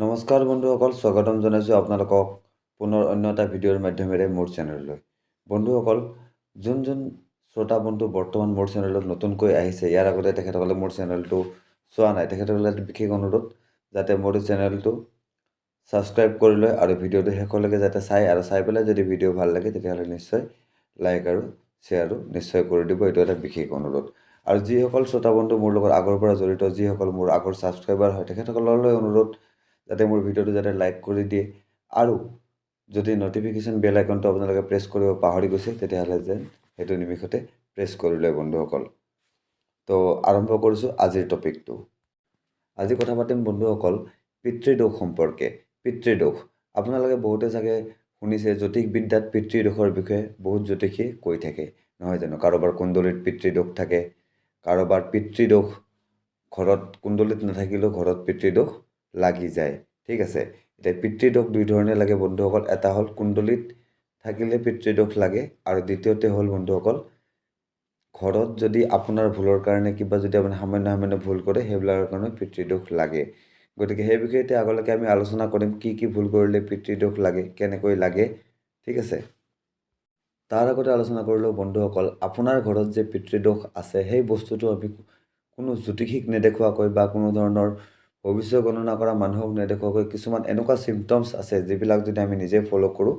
নমস্কাৰ বন্ধুসকল, স্বাগতম জনাইছোঁ আপোনালোকক পুনৰ অন্য এটা ভিডিঅ'ৰ মাধ্যমেৰে মোৰ চেনেললৈ। বন্ধুসকল, যোন যোন শ্ৰোতা বন্ধু বৰ্তমান মোৰ চেনেলত নতুনকৈ আহিছে, ইয়াৰ আগতে তেখেতসকলে মোৰ চেনেলটো চোৱা নাই, তেখেতসকলে এটা বিশেষ অনুৰোধ যাতে মোৰ চেনেলটো ছাবস্ক্ৰাইব কৰি লয় আৰু ভিডিঅ'টো শেষলৈকে যাতে চায়, আৰু চাই পেলাই যদি ভিডিঅ' ভাল লাগে তেতিয়াহ'লে নিশ্চয় লাইক আৰু শ্বেয়াৰো নিশ্চয় কৰি দিব। এইটো এটা বিশেষ অনুৰোধ। আৰু যিসকল শ্ৰোতা বন্ধু মোৰ লগত আগৰ পৰা জড়িত, যিসকল মোৰ আগৰ ছাবস্ক্ৰাইবাৰ হয়, তেখেতসকললৈ অনুৰোধ যাতে মোৰ ভিডিঅ'টো যাতে লাইক কৰি দিয়ে, আৰু যদি ন'টিফিকেশ্যন বেল আইকনটো আপোনালোকে প্ৰেছ কৰিব পাহৰি গৈছে তেতিয়াহ'লে যেন সেইটো নিমিষতে প্ৰেছ কৰি লয় বন্ধুসকল। তো আৰম্ভ কৰিছোঁ আজিৰ টপিকটো। আজি কথা পাতিম বন্ধুসকল পিতৃদোষ সম্পৰ্কে। পিতৃদোষ আপোনালোকে বহুতে চাগে শুনিছে, জ্যোতিষ বিদ্যাত পিতৃদোষৰ বিষয়ে বহুত জ্যোতিষীয়ে কৈ থাকে, নহয় জানো? কাৰোবাৰ কুণ্ডলীত পিতৃদোষ থাকে, কাৰোবাৰ পিতৃদোষ ঘৰত কুণ্ডলীত নাথাকিলেও ঘৰত পিতৃদোষ লাগি যায়। ঠিক আছে, এতিয়া পিতৃদোষ দুই ধৰণে লাগে বন্ধুসকল। এটা হ'ল কুণ্ডলীত থাকিলে পিতৃদোষ লাগে, আৰু দ্বিতীয়তে হ'ল বন্ধুসকল ঘৰত যদি আপোনাৰ ভুলৰ কাৰণে কিবা যদি আপুনি সামান্য সামান্য ভুল কৰে, সেইবিলাকৰ কাৰণে পিতৃদোষ লাগে। গতিকে সেই বিষয়ে এতিয়া আগলৈকে আমি আলোচনা কৰিম, কি কি ভুল কৰিলে পিতৃদোষ লাগে, কেনেকৈ লাগে। ঠিক আছে, তাৰ আগতে আলোচনা কৰিলেও বন্ধুসকল, আপোনাৰ ঘৰত যে পিতৃদোষ আছে সেই বস্তুটো আমি কোনো জ্যোতিষীক নেদেখুৱাকৈ বা কোনো ধৰণৰ ভৱিষ্য গণনা কৰা মানুহক নেদেখুৱাকৈ কিছুমান এনেকুৱা চিমটমছ আছে যিবিলাক যদি আমি নিজে ফ'ল' কৰোঁ,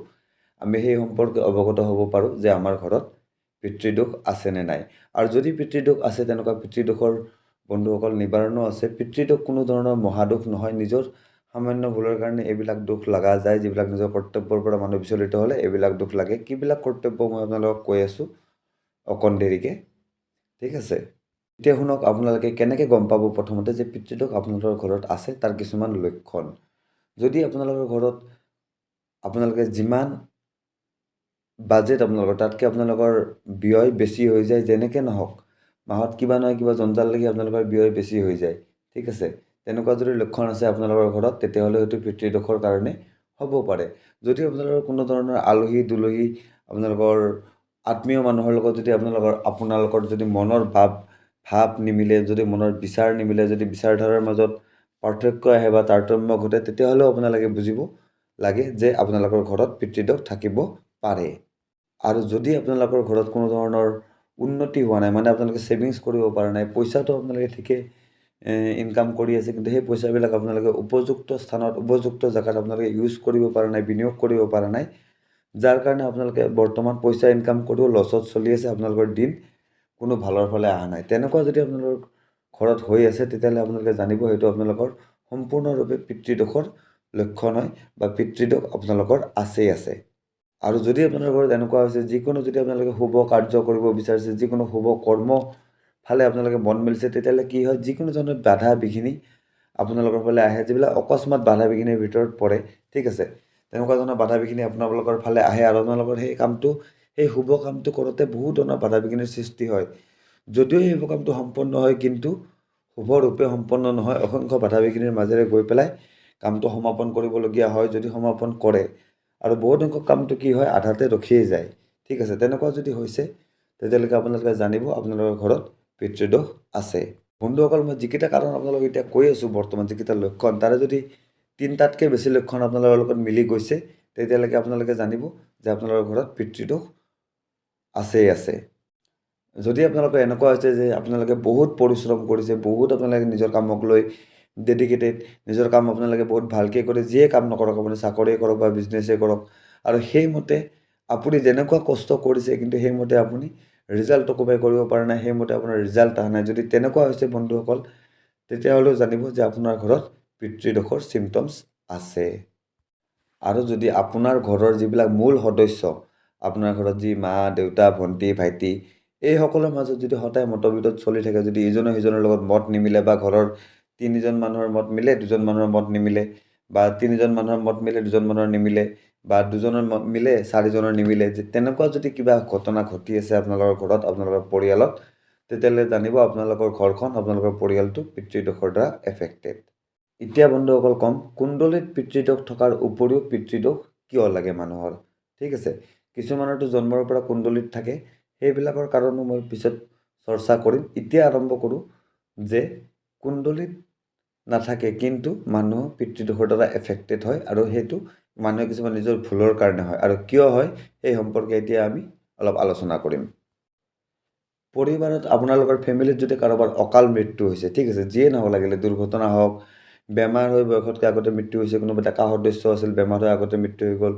আমি সেই সম্পৰ্কে অৱগত হ'ব পাৰোঁ যে আমাৰ ঘৰত পিতৃদোষ আছে নে নাই। আৰু যদি পিতৃদোষ আছে, তেনেকুৱা পিতৃদোষৰ বন্ধুসকল নিবাৰণো আছে। পিতৃদোষ কোনো ধৰণৰ মহাদোষ নহয়, নিজৰ সামান্য ভুলৰ কাৰণে এইবিলাক দোষ লগা যায়, যিবিলাক নিজৰ কৰ্তব্যৰ পৰা মানুহ বিচলিত হ'লে এইবিলাক দোষ লাগে। কিবিলাক কৰ্তব্য মই আপোনালোকক কৈ আছোঁ অকণ দেৰিকৈ। ঠিক আছে, এতিয়া শুনক আপোনালোকে কেনেকৈ গম পাব প্ৰথমতে যে পিতৃদোষ আপোনালোকৰ ঘৰত আছে, তাৰ কিছুমান লক্ষণ। যদি আপোনালোকৰ ঘৰত আপোনালোকে যিমান বাজেট আপোনালোকৰ তাতকৈ আপোনালোকৰ ব্যয় বেছি হৈ যায়, যেনেকৈ নহওক মাহত কিবা নহয় কিবা জঞ্জাল লাগি আপোনালোকৰ ব্যয় বেছি হৈ যায়, ঠিক আছে, তেনেকুৱা যদি লক্ষণ আছে আপোনালোকৰ ঘৰত, তেতিয়াহ'লে হয়তো পিতৃদোষৰ কাৰণে হ'ব পাৰে। যদি আপোনালোকৰ কোনো ধৰণৰ আলহী দুলহী আপোনালোকৰ আত্মীয় মানুহৰ লগত যদি আপোনালোকৰ যদি মনৰ ভাৱ নিমিলে, যদি মনৰ বিচাৰ নিমিলে, যদি বিচাৰধাৰাৰ মাজত পাৰ্থক্য আহে বা তাৰতম্য ঘটে, তেতিয়াহ'লেও আপোনালোকে বুজিব লাগে যে আপোনালোকৰ ঘৰত পিতৃদোষ থাকিব পাৰে। আৰু যদি আপোনালোকৰ ঘৰত কোনো ধৰণৰ উন্নতি হোৱা নাই, মানে আপোনালোকে ছেভিংছ কৰিব পৰা নাই, পইচাটো আপোনালোকে ঠিকেই ইনকাম কৰি আছে, কিন্তু সেই পইচাবিলাক আপোনালোকে উপযুক্ত স্থানত উপযুক্ত জেগাত আপোনালোকে ইউজ কৰিব পৰা নাই, বিনিয়োগ কৰিব পৰা নাই, যাৰ কাৰণে আপোনালোকে বৰ্তমান পইচা ইনকাম কৰিও লছত চলি আছে, আপোনালোকৰ দিন কোনো ভালৰ ফালে অহা নাই, তেনেকুৱা যদি আপোনালোকৰ ঘৰত হৈ আছে তেতিয়াহ'লে আপোনালোকে জানিব সেইটো আপোনালোকৰ সম্পূৰ্ণৰূপে পিতৃদোষৰ লক্ষণ হয় বা পিতৃদোষ আপোনালোকৰ আছেই আছে। আৰু যদি আপোনালোকৰ ঘৰত এনেকুৱা হৈছে, যিকোনো যদি আপোনালোকে শুভ কাৰ্য কৰিব বিচাৰিছে, যিকোনো শুভ কৰ্ম ফালে আপোনালোকে মন মেলিছে, তেতিয়াহ'লে কি হয়, যিকোনো ধৰণৰ বাধা বিঘিনি আপোনালোকৰ ফালে আহে, যিবিলাক অকস্মাত বাধা বিঘিনিৰ ভিতৰত পৰে, ঠিক আছে, তেনেকুৱা ধৰণৰ বাধা বিঘিনি আপোনালোকৰ ফালে আহে আৰু আপোনালোকৰ সেই কামটো, সেই শুভ কামটো কৰোঁতে বহুত ধৰণৰ বাধা বিঘিনিৰ সৃষ্টি হয়। যদিও সেই শুভ কামটো সম্পন্ন হয়, কিন্তু শুভৰূপে সম্পন্ন নহয়, অসংখ্য বাধা বিঘিনিৰ মাজেৰে গৈ পেলাই কামটো সমাপন কৰিবলগীয়া হয়। যদি সমাপন কৰে, আৰু বহুত সংখ্যক কামটো কি হয়, আধাতে ৰখিয়ে যায়। ঠিক আছে, তেনেকুৱা যদি হৈছে তেতিয়ালৈকে আপোনালোকে জানিব আপোনালোকৰ ঘৰত পিতৃদোষ আছে। বন্ধুসকল, মই যিকেইটা কাৰণ আপোনালোকক এতিয়া কৈ আছোঁ বৰ্তমান, যিকেইটা লক্ষণ, তাৰে যদি তিনিটাতকৈ বেছি লক্ষণ আপোনালোকৰ লগত মিলি গৈছে, তেতিয়ালৈকে আপোনালোকে জানিব যে আপোনালোকৰ ঘৰত পিতৃদোষ আছেই আছে। যদি আপোনালোকৰ এনেকুৱা হৈছে যে আপোনালোকে বহুত পৰিশ্ৰম কৰিছে, বহুত আপোনালোকে নিজৰ কামক লৈ ডেডিকেটেড, নিজৰ কাম আপোনালোকে বহুত ভালকৈ কৰে, যিয়ে কাম নকৰক, আপুনি চাকৰিয়ে কৰক বা বিজনেছেই কৰক, আৰু সেইমতে আপুনি যেনেকুৱা কষ্ট কৰিছে কিন্তু সেইমতে আপুনি ৰিজাল্টটো ক'বাই কৰিব পৰা নাই, সেইমতে আপোনাৰ ৰিজাল্ট অহা নাই, যদি তেনেকুৱা হৈছে বন্ধুসকল, তেতিয়াহ'লেও জানিব যে আপোনাৰ ঘৰত পিতৃদোষৰ চিমটমছ আছে। আৰু যদি আপোনাৰ ঘৰৰ যিবিলাক মূল সদস্য, আপোনাৰ ঘৰত যি মা দেউতা ভণ্টি ভাইটি, এইসকলৰ মাজত যদি সদায় মতবিৰোধ চলি থাকে, যদি ইজনে সিজনৰ লগত মত নিমিলে, বা ঘৰৰ তিনিজন মানুহৰ মত মিলে দুজন মানুহৰ মত নিমিলে, বা তিনিজন মানুহৰ মত মিলে দুজন মানুহৰ নিমিলে, বা দুজনৰ মত মিলে চাৰিজনৰ নিমিলে, যে তেনেকুৱা যদি কিবা ঘটনা ঘটি আছে আপোনালোকৰ ঘৰত, আপোনালোকৰ পৰিয়ালত, তেতিয়াহ'লে জানিব আপোনালোকৰ ঘৰখন, আপোনালোকৰ পৰিয়ালটো পিতৃদোষৰ দ্বাৰা এফেক্টেড। এতিয়া বন্ধুসকল ক'ম, কুণ্ডলীত পিতৃদোষ থকাৰ উপৰিও পিতৃদোষ কিয় লাগে মানুহৰ। ঠিক আছে, কিছুমানৰতো জন্মৰ পৰা কুণ্ডলীত থাকে, সেইবিলাকৰ কাৰণো মই পিছত চৰ্চা কৰিম। এতিয়া আৰম্ভ কৰোঁ যে কুণ্ডলীত নাথাকে, কিন্তু মানুহ পিতৃদোষৰ দ্বাৰা এফেক্টেড হয় আৰু সেইটো মানুহে কিছুমান নিজৰ ভুলৰ কাৰণে হয়। আৰু কিয় হয় সেই সম্পৰ্কে এতিয়া আমি অলপ আলোচনা কৰিম। পৰিবাৰত আপোনালোকৰ ফেমিলিত যদি কাৰোবাৰ অকাল মৃত্যু হৈছে, ঠিক আছে, যিয়ে নহওক লাগিলে দুৰ্ঘটনা হওক, বেমাৰ হৈ বয়সতকৈ আগতে মৃত্যু হৈছে, কোনোবা ডেকা সদস্য আছিল বেমাৰ হৈ আগতে মৃত্যু হৈ গ'ল,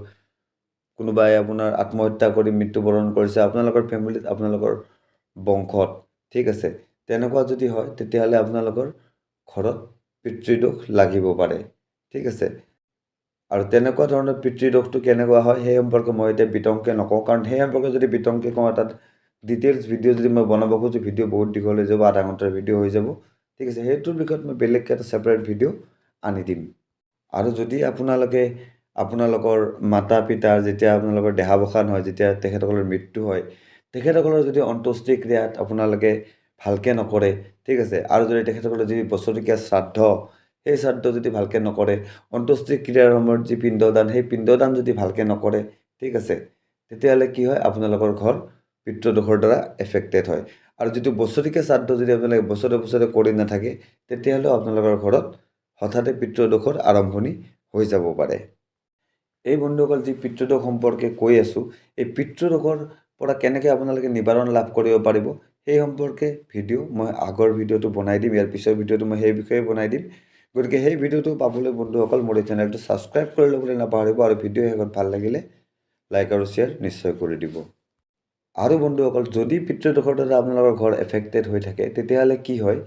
কোনোবাই আপোনাৰ আত্মহত্যা কৰি মৃত্যুবৰণ কৰিছে আপোনালোকৰ ফেমিলিত, আপোনালোকৰ বংশত, ঠিক আছে, তেনেকুৱা যদি হয় তেতিয়াহ'লে আপোনালোকৰ ঘৰত পিতৃদোষ লাগিব পাৰে, ঠিক আছে। আৰু তেনেকুৱা ধৰণৰ পিতৃদোষটো কেনেকুৱা হয় সেই সম্পৰ্কে মই এতিয়া বিতংকে নকওঁ, কাৰণ সেই সম্পৰ্কে যদি বিতংকে কওঁ তাত ডিটেইলছ ভিডিঅ' যদি মই বনাব খোজোঁ ভিডিঅ' বহুত দীঘল হৈ যাব, আধা ঘণ্টাৰ ভিডিঅ' হৈ যাব, ঠিক আছে। সেইটোৰ বিষয়ত মই বেলেগকৈ এটা ছেপাৰেট ভিডিঅ' আনি দিম। আৰু যদি আপোনালোকে আপোনালোকৰ মাতা পিতাৰ যেতিয়া আপোনালোকৰ দেহাৱসান হয়, যেতিয়া তেখেতসকলৰ মৃত্যু হয়, তেখেতসকলৰ যদি অন্ত্যেষ্টিক্ৰিয়াত আপোনালোকে ভালকৈ নকৰে, ঠিক আছে, আৰু যদি তেখেতসকলৰ যি বছৰেকীয়া শ্ৰাদ্ধ, সেই শ্ৰাদ্ধ যদি ভালকৈ নকৰে, অন্ত্যেষ্টিক্ৰিয়াৰ সময়ত যি পিণ্ডদান, সেই পিণ্ডদান যদি ভালকৈ নকৰে, ঠিক আছে, তেতিয়াহ'লে কি হয় আপোনালোকৰ ঘৰ পিতৃদোষৰ দ্বাৰা এফেক্টেড হয়। আৰু যিটো বছৰেকীয়া শ্ৰাদ্ধ যদি আপোনালোকে বছৰে বছৰে কৰি নাথাকে, তেতিয়াহ'লেও আপোনালোকৰ ঘৰত হঠাতে পিতৃদোষৰ আৰম্ভণি হৈ যাব পাৰে। এই বন্ধুসকল, যি পিতৃদোষ সম্পৰ্কে কৈ আছোঁ, এই পিতৃদোষৰ পৰা কেনেকৈ আপোনালোকে নিবাৰণ লাভ কৰিব পাৰিব সেই সম্পৰ্কে ভিডিঅ' মই আগৰ ভিডিঅ'টো বনাই দিম, ইয়াৰ পিছৰ ভিডিঅ'টো মই সেই বিষয়ে বনাই দিম। গতিকে সেই ভিডিঅ'টো পাবলৈ বন্ধুসকল মোৰ এই চেনেলটো ছাবস্ক্ৰাইব কৰি ল'বলৈ নাপাহৰিব, আৰু ভিডিঅ' শেষত ভাল লাগিলে লাইক আৰু শ্বেয়াৰ নিশ্চয় কৰি দিব। আৰু বন্ধুসকল, যদি পিতৃদোষৰ দ্বাৰা আপোনালোকৰ ঘৰ এফেক্টেড হৈ থাকে, তেতিয়াহ'লে কি হয়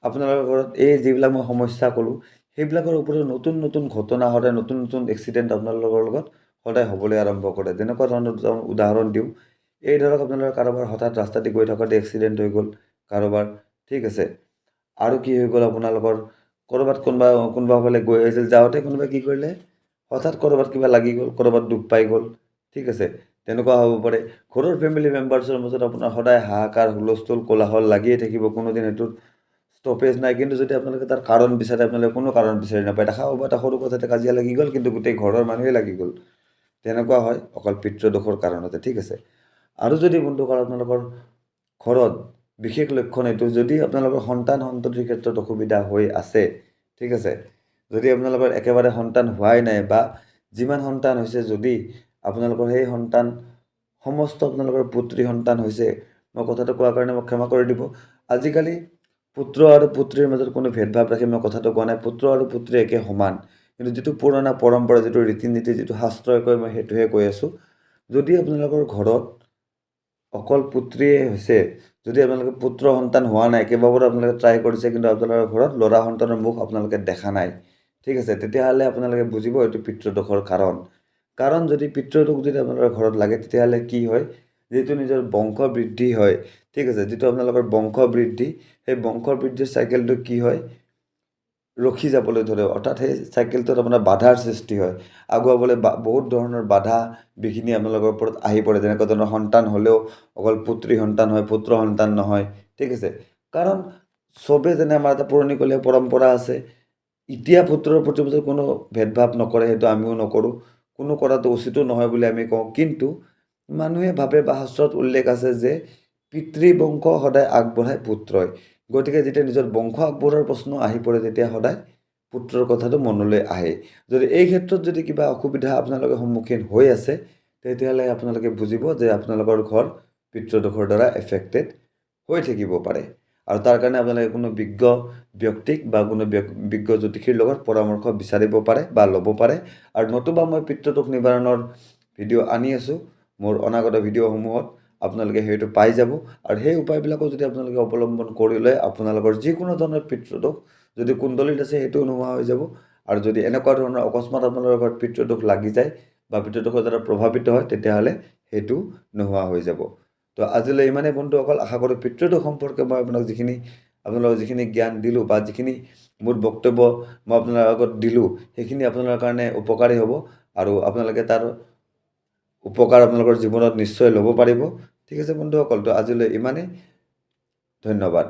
আপোনালোকৰ ঘৰত এই যিবিলাক মই সমস্যা ক'লোঁ সেইবিলাকৰ ওপৰত নতুন নতুন ঘটনা সদায় নতুন নতুন এক্সিডেণ্ট আপোনালোকৰ লগত সদায় হ'বলৈ আৰম্ভ কৰে। যেনেকুৱা ধৰণৰ উদাহৰণ দিওঁ, এই ধৰক আপোনালোকৰ কাৰোবাৰ হঠাৎ ৰাস্তাতে গৈ থাকোঁতে এক্সিডেণ্ট হৈ গ'ল কাৰোবাৰ, ঠিক আছে, আৰু কি হৈ গ'ল আপোনালোকৰ ক'ৰবাত কোনোবা কোনোবা ফালে গৈ আছিল, যাওঁতে কোনোবাই কি কৰিলে হঠাৎ ক'ৰবাত কিবা লাগি গ'ল, ক'ৰবাত দুখ পাই গ'ল, ঠিক আছে, তেনেকুৱা হ'ব পাৰে। ঘৰৰ ফেমিলি মেম্বাৰ্ছৰ মাজত আপোনাৰ সদায় হাহাকাৰ, হুলস্থুল, কোলাহল লাগিয়ে থাকিব, কোনোদিন সেইটোত ষ্টপেজ নাই। কিন্তু যদি আপোনালোকে তাৰ কাৰণ বিচাৰে, আপোনালোকে কোনো কাৰণ বিচাৰি নাপায়। দেখা পাব এটা সৰু কথাতে কাজিয়া লাগি গ'ল, কিন্তু গোটেই ঘৰৰ মানুহেই লাগি গ'ল, তেনেকুৱা হয় অকল পিতৃদোষৰ কাৰণতে, ঠিক আছে। আৰু যদি বন্ধুসকল আপোনালোকৰ ঘৰত বিশেষ লক্ষণ এইটো, যদি আপোনালোকৰ সন্তান সন্ততিৰ ক্ষেত্ৰত অসুবিধা হৈ আছে, ঠিক আছে, যদি আপোনালোকৰ একেবাৰে সন্তান হোৱাই নাই বা যিমান সন্তান হৈছে যদি আপোনালোকৰ সেই সন্তান সমস্ত আপোনালোকৰ পুত্ৰী সন্তান হৈছে, মই কথাটো কোৱাৰ কাৰণে মোক ক্ষমা কৰি দিব। আজিকালি পুত্ৰ আৰু পুত্ৰীৰ মাজত কোনো ভেদভাৱ ৰাখি মই কথাটো কোৱা নাই, পুত্ৰ আৰু পুত্ৰী একে সমান, কিন্তু যিটো পুৰণা পৰম্পৰা, যিটো ৰীতি নীতি, যিটো শাস্ত্ৰই কয়, মই সেইটোহে কৈ আছোঁ। যদি আপোনালোকৰ ঘৰত অকল পুত্ৰীয়ে হৈছে, যদি আপোনালোকে পুত্ৰ সন্তান হোৱা নাই, কেইবাবাৰো আপোনালোকে ট্ৰাই কৰিছে কিন্তু আপোনালোকৰ ঘৰত ল'ৰা সন্তানৰ মুখ আপোনালোকে দেখা নাই, ঠিক আছে, তেতিয়াহ'লে আপোনালোকে বুজিব এইটো পিতৃদোষৰ কাৰণ। কাৰণ যদি পিতৃদোষ যদি আপোনালোকৰ ঘৰত লাগে, তেতিয়াহ'লে কি হয়, যিটো নিজৰ বংশ বৃদ্ধি হয়, ঠিক আছে, যিটো আপোনালোকৰ বংশ বৃদ্ধি, সেই বংশ বৃদ্ধিৰ চাইকেলটো কি হয়, ৰখি যাবলৈ ধৰে, অৰ্থাৎ সেই চাইকেলটোত আপোনাৰ বাধাৰ সৃষ্টি হয়, আগুৱাবলৈ বহুত ধৰণৰ বাধা বিঘিনি আপোনালোকৰ ওপৰত আহি পৰে। যেনেকুৱা ধৰণৰ সন্তান হ'লেও অকল পুত্ৰী সন্তান হয়, পুত্ৰ সন্তান নহয়, ঠিক আছে। কাৰণ চবে যেনে আমাৰ এটা পুৰণিকলীয়া পৰম্পৰা আছে, এতিয়া পুত্ৰৰ প্ৰতি কোনো ভেদভাৱ নকৰে, সেইটো আমিও নকৰোঁ, কোনো কৰাটো উচিতো নহয় বুলি আমি কওঁ। কিন্তু মানুহে ভাবে বা শাস্ত্ৰত উল্লেখ আছে যে পিতৃবংশ সদায় আগবঢ়ায় পুত্ৰই, গতিকে যেতিয়া নিজৰ বংশ আগবঢ়োৱাৰ প্ৰশ্ন আহি পৰে, তেতিয়া সদায় পুত্ৰৰ কথাটো মনলৈ আহে। যদি এই ক্ষেত্ৰত যদি কিবা অসুবিধা আপোনালোকে সন্মুখীন হৈ আছে, তেতিয়াহ'লে আপোনালোকে বুজিব যে আপোনালোকৰ ঘৰ পিতৃদোষৰ দ্বাৰা এফেক্টেড হৈ থাকিব পাৰে। আৰু তাৰ কাৰণে আপোনালোকে কোনো বিজ্ঞ ব্যক্তিক বা কোনো বিজ্ঞ জ্যোতিষীৰ লগত পৰামৰ্শ বিচাৰিব পাৰে বা ল'ব পাৰে। আৰু নতুবা মই পিতৃদোষ নিবাৰণৰ ভিডিঅ' আনি আছোঁ মোৰ অনাগত ভিডিঅ'সমূহত, আপোনালোকে সেইটো পাই যাব। আৰু সেই উপায়বিলাকো যদি আপোনালোকে অৱলম্বন কৰি লয়, আপোনালোকৰ যিকোনো ধৰণৰ পিতৃদোষ যদি কুণ্ডলীত আছে সেইটোও নোহোৱা হৈ যাব। আৰু যদি এনেকুৱা ধৰণৰ অকস্মাত আপোনালোকৰ ঘৰত পিতৃদোষ লাগি যায় বা পিতৃদোষৰ দ্বাৰা প্ৰভাৱিত হয়, তেতিয়াহ'লে সেইটো নোহোৱা হৈ যাব। তো আজিলৈ ইমানেই বন্ধুসকল, আশা কৰোঁ পিতৃদোষ সম্পৰ্কে মই আপোনাক যিখিনি আপোনালোকক যিখিনি জ্ঞান দিলোঁ বা যিখিনি মোৰ বক্তব্য মই আপোনালোকৰ আগত দিলোঁ, সেইখিনি আপোনালোকৰ কাৰণে উপকাৰী হ'ব আৰু আপোনালোকে তাৰ উপকাৰ আপোনালোকৰ জীৱনত নিশ্চয় ল'ব পাৰিব। ঠিক আছে বন্ধুসকল, তো আজিলৈ ইমানেই, ধন্যবাদ।